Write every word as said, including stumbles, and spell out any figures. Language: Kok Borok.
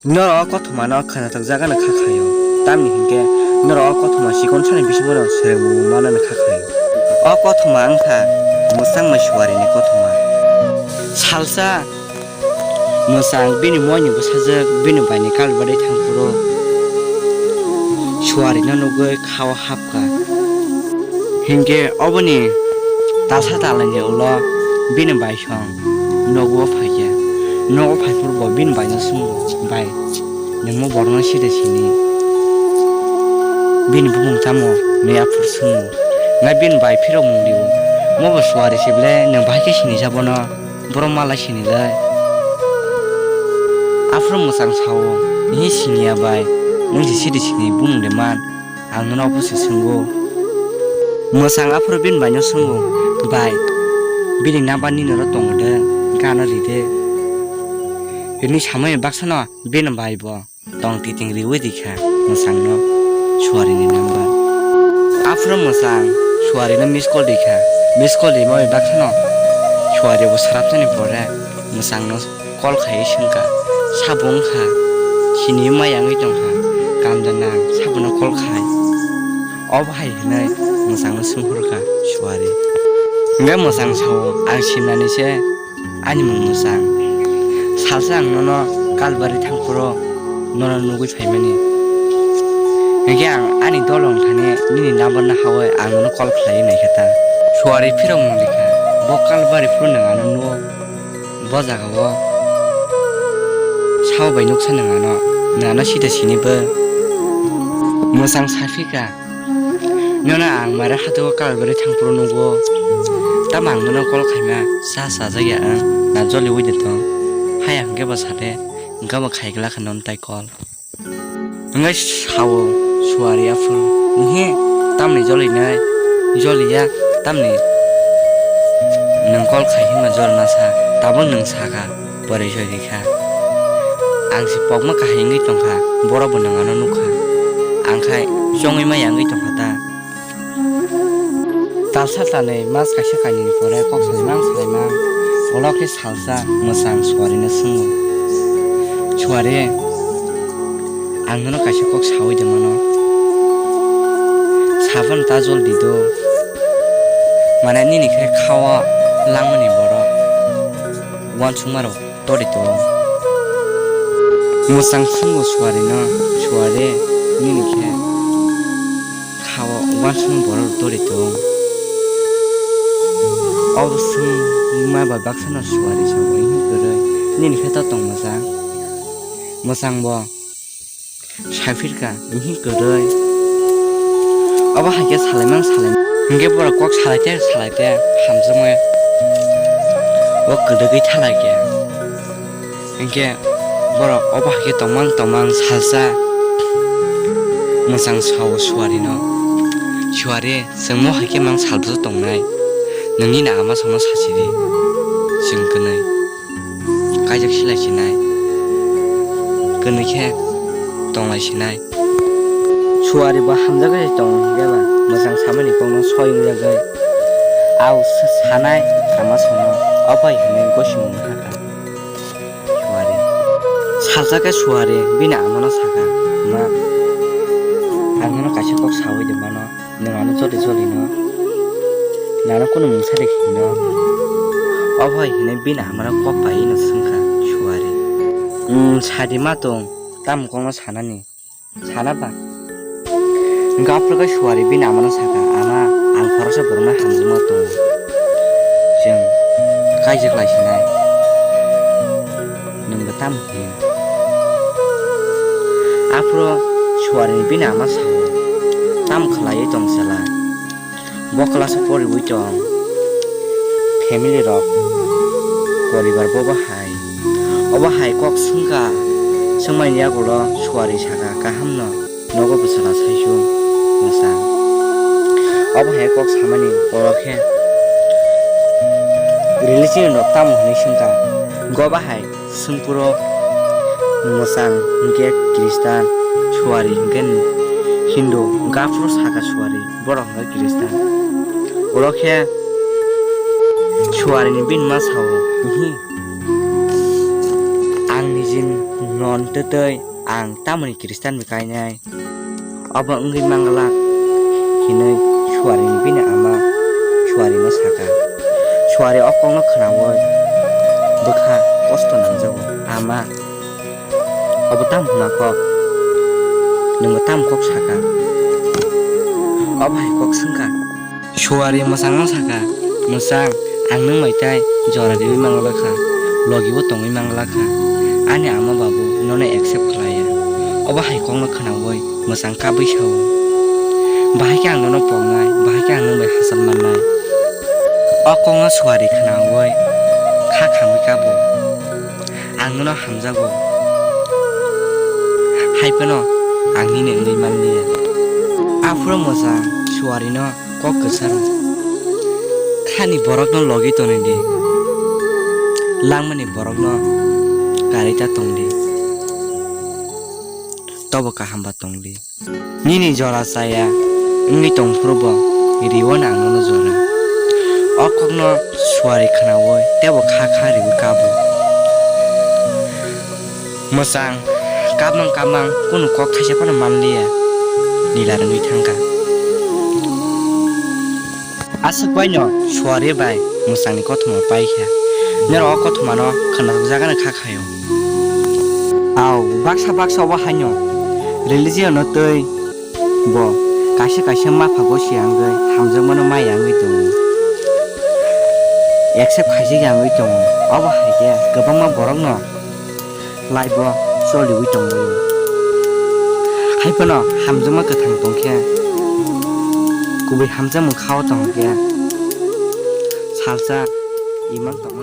Norok o kothoma no khwnathok jaga no kha khaio, tamni hinkhe norok o kothoma chikon sani bisingo no swrwngmung mano no kha khaio. O kothoma wngkha mwchangma Suari ni kothoma. Salsa mwchang bini moi ni bwsajwk bini bai ni kal barwi thang phuru Suari no nugwi kha o hapkha. Hinkhe oboni talsa talai ni ulo bini bai song nogo phaikha. Nogo phai phuru bo bini bai no swngo, "Bai, nwng mo borok no side sini? Bini bumung tamo?" hinwi aphuru swngo. Nai bini bai phirok mung rio, "Mo bo Suari se ble, nwng bahai khe sini ja bono? Borok malai sini lai." Aphuru mwchang sao, "Ihi siniya bai, nwng se side sini bumung de man?" Ang nono ophusu swngo. Mwchang aphuru bini bai no swngo, "Bai, bini number nini oro tongo de, hwnkhe ano ri de." Bini samani baksa no bini bai bo tong titing riwi rikha mwchang no Suari ni number. Aphuru mwchang Suari no miss call rikha, miss call rimani baksa no Suari bo sarapsani pore mwchang no call khai swngkha, "Sabo wngkha, sini maya wngwi tongkha, kamda nang, sabono call khai." Obo hai hwnwi mwchangno swnghorkha Suari. Hwnkhe mwchang sao, "Ang simnani se ani mung mwchang. Salsa ang nono kalbari thangphuru nono nugwi phaimani. Hwnkhe ang ani dolo wngthani nini number no hawi ang nono call khlaiwi naikha ta." Suari phirok mung rikha, bo kalbari phuru nwng ano nugo. Bo jaga o sao bai nuksa nwng ano, nwng ano sida sini bo. Mwchang saphika, "Nono ang mare hatugo kalbari thangphuru nugo. Tamo ang nono call khaima, sa sajak ya ang, na joli wi de tong. Haya hwnkhe bo sade, hwnkhe bo khaigwlak kha nono tai call." Hwnwi sao Suari aphuru, "Ihi, tamni jolinai, joliya, tamni nwng call khai hwnma jol masa, tabuk nwng sakha, pore joli kha. Ang se pokma kahai wngwi tongkha, borok bo nwng ano nukha. Ang khai chongwi maya wngwi tongkha ta." Talsa talnwi mas kaisa kainwini pore kok salaimang salaimang, ulo khe salsa mwchang Suarino swngo, "Suari, ang nono kaisa kok saui de mano. Saphano ta jol di do. Mane nini khe kha o langmani borok uansukma rok." Tori tongo. Mwchang swngo Suarino, "Suari, nini khe kha o uansukma borok tori tongo." Obo swngma bai baksano Suari sabo, "Ihi kwrwi, nini khe to tong mwchang?" Mwchang bo saphirkha, "Ihi kwrwi." Obo hai khe salaimang salaimang. Hinkhe borok kok salaite salaite hamjakmaya o kwdwgwi thalaikha. Hinkhe borok obo hai khe tongmang tongmang salsa mwchang sao Suarino, "Suari, chwng mo hai khe mang salbwswk tongnai, nwng nini ama songno sachidi, chwng kwnwi." Kaijak silai sinai, kwnwi khe tonglai sinai. Suari bo hamjagwi tong hinkhe ba mwchang samani kokno soi wngjagwi au sa-, sanai ama songno, obo hai hwnwi gosimung hakha Suari. Salsa khe Suari bini amano sakha, "Ma, ang nono kaisa kok saui de mano." Nwng ano joli joli no, nano kunu mungsa de hino. Obo hai hinwi bini amano kok paiwi no swngkha Suari. "Umm, sadi ma tong, tamo kokno sanani, sana ba?" Hwnkhe aphuru khe Suari bini amano sakha, "Ama, ang khoroksa borokno hamjakma tongo, chwng kaijak lai sinai." Nwng bo tamo hin? Aphuru Suarini bini ama sao, "Tamo khlaiwi tong chwla? Bo class o poriwi tong, family rok, poribar bo bo hai." Obo hai kok swngkha, swngmani yagulo Suari sakha, "Kaham no." Nogo bwsala saichung mwchang. Obo hai kok samani oro khe religion rok tamo hwnwi swngkha. Go bahai swngphuru mwchang hinkhe Christian, Suari hinkhe Hindu, gaphuru sakha Suari, borok hinkhe Christian. Oro khe Suarini bini ma sao, "Ihi, ang nijin Nono twtwi ang tamoni Khristan bai kainai? Obo wngwi manglak hinwi suarini bini ama suarino saka. Suari o kokno khnaui bwkha kosto nangjago. Ama, obo tamo hwnma kok? Nwngbo tamo kok saka? Obo hai kok swngkha? Suari mwchangno saka, "Mwchang, ang nwng bai tai jora riui manglakha, logibo tongwi manglakha. Ani ama babu nono accept khlaiya." Obo hai kokno khnaui mwchang kabwi sao, "Bahai khe ang nono poknai, bahai khe ang nwng bai hachal mannai." O kokno suari khnaui kha khamwi kabo. Ang nono hamjago, hai phano ang nini wngwi manliya. Aphuru mwchang suarino kok kwcharo, "Khani borokno logi tongdi, langmani borokno karwi ta tongdi, tobo kaham ba tongdi." Nini jora chaya wngwi tongphuru bo riwo na ang nono jora. O kokno suari khnaui teibo kha kha riui kabo. Mwchang kabmang kabmang kunu kok thaisa phano manliya, nila rwngwi thangkha. Aswk baino suari bai mwchangni kothoma paikha. Norok o kothomano khwnajak jagano kha khaio. Au, baksa baksa obo haino religion no twi bo kaisa kaisa mapha gosi wngwi hamjakmano maya wngwi tongo. Accept khaijak ya wngwi tongo. Obo hai khe kwbangma borokno life o choliwi tonglaio. Hai phano hamjakma kwthang tongkhe, kubui hamjakmung khao tongkhe, salsa imang tongma.